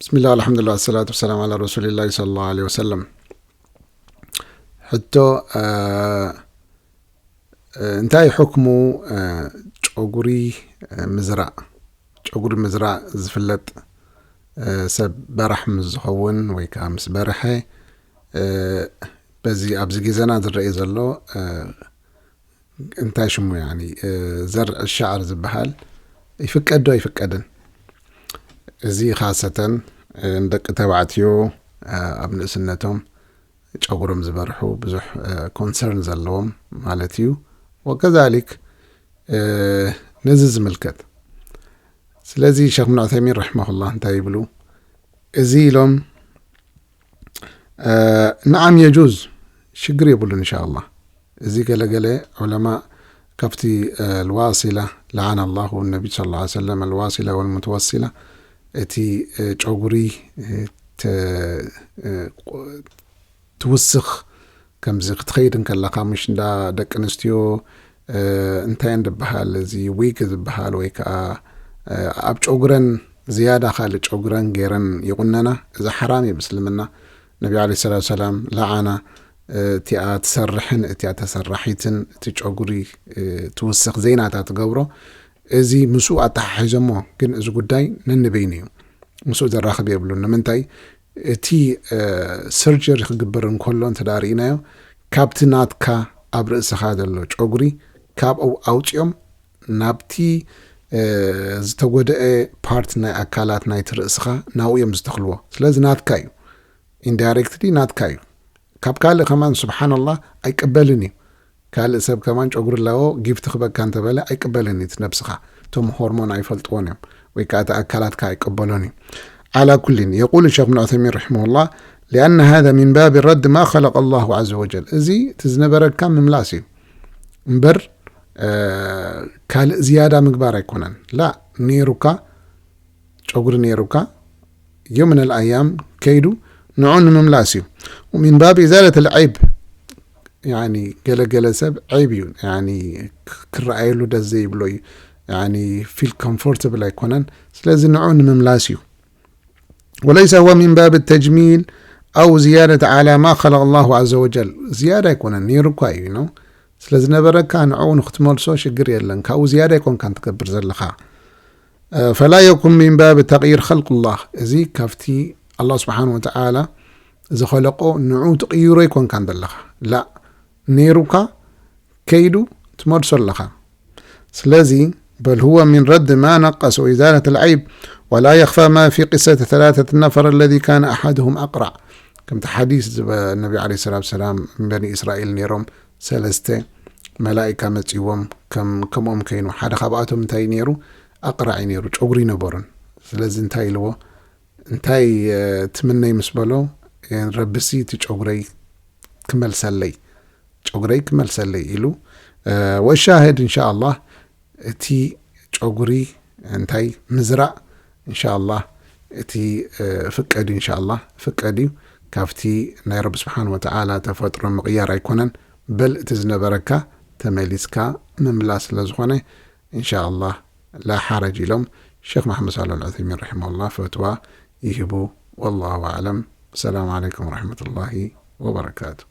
ብስሚላህ፣ ኣልሓምዱሊላህ፣ ወሰላቱ ወሰላም ዓላ ረሱሊላህ ሰለላሁ ዐለይሂ ወሰለም። ሕቶ፣ እ፣ እ፣ እንታይ ሕክሙ፣ እ፣ ጨጉሪ፣ እ፣ ምዝራእ? ጨጉሪ ምዝራእ ዝፍለጥ፣ እ፣ ሰብ በራሕ ምስ ዝኸውን ወይ ከዓ ምስ በርሐ፣ እ፣ በዚ ኣብዚ ግዜና ዝረአ ዘሎ፣ እ፣ እንታይ ሽሙ፣ ያኒ፣ እ፣ ዘርዕ ሻዕር ዝበሃል ይፍቀድ ዶ ኣይፍቀድን? እዚ ኻሰተን፣ እ፣ ንደቂ ተባዕትዮ፣ እ፣ ኣብ ንእስነቶም ጨጉሮም ዝበርሑ ብዙሕ፣ እ፣ ኮንሰርን ዘለዎም ማለት እዩ። ወከዛሊክ፣ እ፣ ነዚ ዝምልከት። ስለዚ ሸኽ ብን ዑሰይሚን ረሒመሁላህ እንታይ ይብሉ? እዚ ኢሎም፣ እ፣ ነዓም የጁዝ፣ ሽግር የብሉን ኢንሻኣላህ። እዚ ገለገለ ዑለማ ካብቲ፣ እ፣ ልዋሲላ፣ ለዓነ ኣላሁ ነቢ ሰለላሁ ዐለይሂ ወሰለም፣ ኣልዋሲላ ወልሙተወሲላ፣ እቲ፣ እ፣ ጨጉሪ፣ እ፣ ተ-፣ እ፣ ቆ-፣ ትውስኽ፣ ከምዚ ክትኸይድ እንከለኻ፣ ምሽ እንዳ ደቂ ኣንስትዮ፣ እ፣ እንታይ እንድበሃል፣ እዚ ዊግ ዝበሃል ወይ ከዓ፣ እ፣ ኣብ ጨጉረን ዝያዳ ካልእ ጨጉረን ገይረን ይቑነና። እዚ ሓራም እዩ ብእስልምና። ነቢ ዓለይሂ ሰላቱ ሰላም ለዓና፣ እ፣ እቲኣ ትሰርሕን እቲኣ ተሰራሒትን፣ እቲ ጨጉሪ፣ እ፣ ትውስኽ ዘይናታ ትገብሮ። እዚ ምስኡ ኣተሓሒዞሞ፣ ግን እዚ ጉዳይ ነንበይኑ እዩ። ምስኡ ዘራኽብ የብሉን። ንምንታይ? እቲ፣ እ፣ ሰርጀሪ ክግበር እንከሎ እንተ ደኣ ርኢናዮ፣ ካብቲ ናትካ ኣብ ርእስኻ ዘሎ ጨጉሪ ካብኡ ኣውጺኦም ናብቲ፣ እ፣ ዝተጎደአ ፓርት ናይ ኣካላት ናይቲ ርእስኻ ናብኡ እዮም ዝተኽልዎ። ስለዚ ናትካ እዩ። ኢንዳይሬክትሊ ናትካ እዩ። ካብ ካልእ ከማን ስብሓንላህ ኣይቅበልን እዩ። ካልእ ሰብ ከማን ጨጉሪ ኣለዎ ጊፍት ክበካ እንተበለ ኣይቅበልን እዩ። እቲ ነብስኻ እቶም ሆርሞን ኣይፈልጥዎን እዮም ወይ ከዓ እቲ ኣካላትካ ኣይቀበሎን እዩ። ዓላ ኩሊን የቁሉ ሸኽ ብን ዑሰይሚን ረሒመሁላህ ሊኣነ ሃዛ ሚን ባብ ረድ ማ ኸለቀ ላሁ ዓዘ ወጀል። እዚ እቲ ዝነበረካ ምምላስ እዩ እምበር፣ እ፣ ካልእ ዝያዳ ምግባር ኣይኮነን። ላ፣ ነይሩካ ጨጉሪ ነይሩካ ዮም ምን ኣልኣያም ከይዱ ንዑ ንምምላስ እዩ። ومن باب إزالة العيب، ያኒ ገለገለ ሰብ ዐይብ እዩ፣ ያኒ ክረኣየሉ ደስ ዘይብሎ እዩ፣ ያኒ ፊል ኮምፎርታብል ኣይኮነን። ስለዚ ንዑ ንምምላስ እዩ። وليس هو من باب التجميل أو زيادة على ما خلق الله عز وجل። ዝያዳ ኣይኮነን፣ ነይሩ እኳ እዩ ነው። ስለ ዝነበረካ ንዕኡ ንክትመልሶ ሽግር የለን። ካብኡ ዝያዳ ኣይኮንካን ትገብር ዘለኻ። እ፣ ፈላ የኩን ሚን ባብ ተቕይር ኸልቁላህ። እዚ ካብቲ ኣላህ ስብሓን ወተዓላ ዝኸለቆ ንዑ ትቕይሮ ኣይኮንካን ዘለኻ። ላ፣ ነይሩካ ከይዱ ትመልሶ ኣለኻ። ስለዚ በል ሁወ ሚን ረድ ማ ነቀስ ወኢዛለት ልዐይብ ወላ የኽፋ ማ ፊ ቅሰት ተላተት ነፈር ኣለዚ ካነ ኣሓድሁም ኣቅራዕ። ከምቲ ሓዲስ ዝበ-፣ ነቢ ዓለይሂ ሰላቱ ሰላም በኒ እስራኤል ነይሮም ሰለስተ መላኢካ መጺዎም ከም-፣ ከምኦም ከይኑ ሓደ ካብኣቶም እንታይ ነይሩ? ኣቅራዕ እዩ ነይሩ፣ ጨጉሪ ይነበሩን። ስለዚ እንታይ ኢልዎ? እንታይ፣ እ፣ ትምነይ ምስ በሎ፣ እ፣ ረብሲ እቲ ጨጉረይ ክመልሰለይ፣ ጨጉረይ ክመልሰለይ ኢሉ፣ እ፣ ወሻህድ እንሻ ኣላህ እቲ ጨጉሪ እንታይ ምዝራእ እንሻ ኣላህ እቲ፣ እ፣ ፍቀድ እዩ እንሻ ኣላህ ፍቀድ እዩ። ካብቲ ናይ ረቢ ስብሓን ወተዓላ ተፈጥሮ ምቕያር ኣይኮነን። በል እቲ ዝነበረካ ተመሊስካ ምምላስ ስለ ዝኾነ እንሻ ኣላህ ላ ሓረጅ ኢሎም ሸኽ መሓመድ ሳልሕ ኣልዑሰይሚን ረሒመሁላህ ፈትዋ ይህቡ። ወላሁ ኣዕለም። ሰላም ዓለይኩም ወረሕመቱላሂ ወበረካቱ።